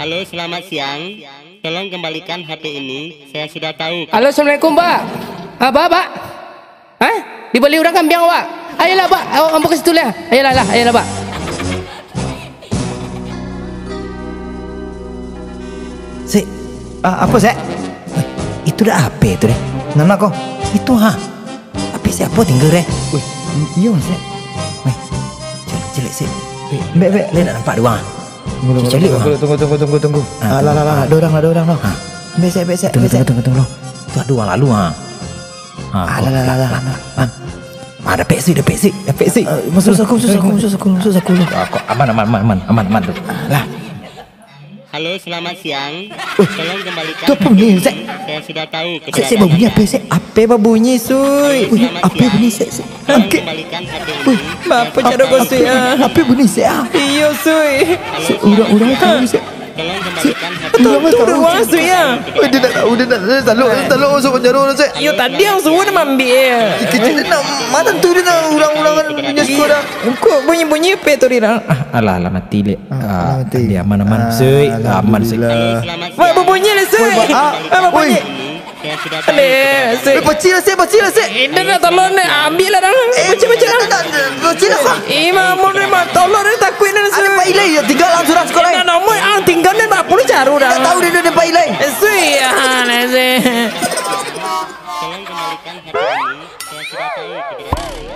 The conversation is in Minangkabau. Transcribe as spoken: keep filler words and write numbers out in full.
Halo, selamat siang. Tolong kembalikan H P ini. Saya sudah tahu. Halo, assalamualaikum, Pak. Ah, Pak, Pak. Hah? Dibali urang kambiang, Pak? Ayolah, Pak. Ayo, ambo ka situ lah. Ayolah, lah. Ayolah, Pak. Sek. Ah, apo, Sek? Eh, itu dah H P tu deh. Nan ma ko? Itu, ha. H P siapo tingga deh? Weh, iyo, Sek. Weh, caliak, caliak, Sek. Bek, bek. Lai ndak nampak dek urang? Tunggu, tunggu, Caliak, tunggu, ha. Tunggu, tunggu, tunggu, tunggu. Ah, alah, alah, alah, tunggu. Ado urang, ado urang, no. Ha. Bek, Sek, bek, Sek, Tunggu, bek, Sek. Tunggu, tunggu, tunggu, tunggu. Tu ado urang lalu, ha. Ah, alah, alah, alah, alah, alah. Ah, dah pek, Sek, dah pek, Sek. Dah pek, Sek. Ah, masuk, masuk, masuk, masuk, masuk, masuk, masuk, masuk. Ah, kok aman, aman, aman, aman, aman, aman tu. Alah. Halo, selamat siang. Tolong kembalikan tu apa bunyi, Sek? Saya sudah tahu. Sek, Sek, babunyi apa, Sek? Apa babunyi, Sui? Wih, apa bunyi, Sek, Sek? Tolong kembalikan H P ini. Wih, apa caro kau, Sui, ah? Apa bunyi, Sek, ah? Iyo, Sui. Sek, urang-urang tahu, Sek. Tolong kembalikan H P ini. Urang tahu, Sek. Wih, dia tak tahu, dia tak, dia tak lok, dia tak lok masuk penjara, Sek. Iyo, tadi urang suruah dia maambiak. Kecil dia nak, mana tu dia nak urang-urang punya sekolah. Kok bunyi-bunyi H P tu, Rira? Ah, alah, alah, mati, Lek. Ah, ah, mati. Dia aman, aman, Sui. Aman, Sui. Alhamdulillah. Wah, babunyi lah, Sui. Wah, ah, ah, babunyi. Woi. Alek, Sui. Eh, pacik lah, Sik, pacik lah, Sik. Eh, dah, dah, tolong, dah. Ambiak lah, dah. Eh, pacik, pacik lah. Dah, dah, dah, pacik lah, Sik. Eh, Mak Mun, Mak, tolong, dah, takuik, dah, Sui. Ada Pak Ilai, ya, tinggal lah, surah sekolah. Eh, dah, nama, ah, tinggal, dah, bak puluah caru, dah. Tak tahu, dah, dah, dah, Pak Ilai. Eh, Sui, ah, nah, Sui. Tolong kembalikan H P ini. Saya sudah tahu keberadaan.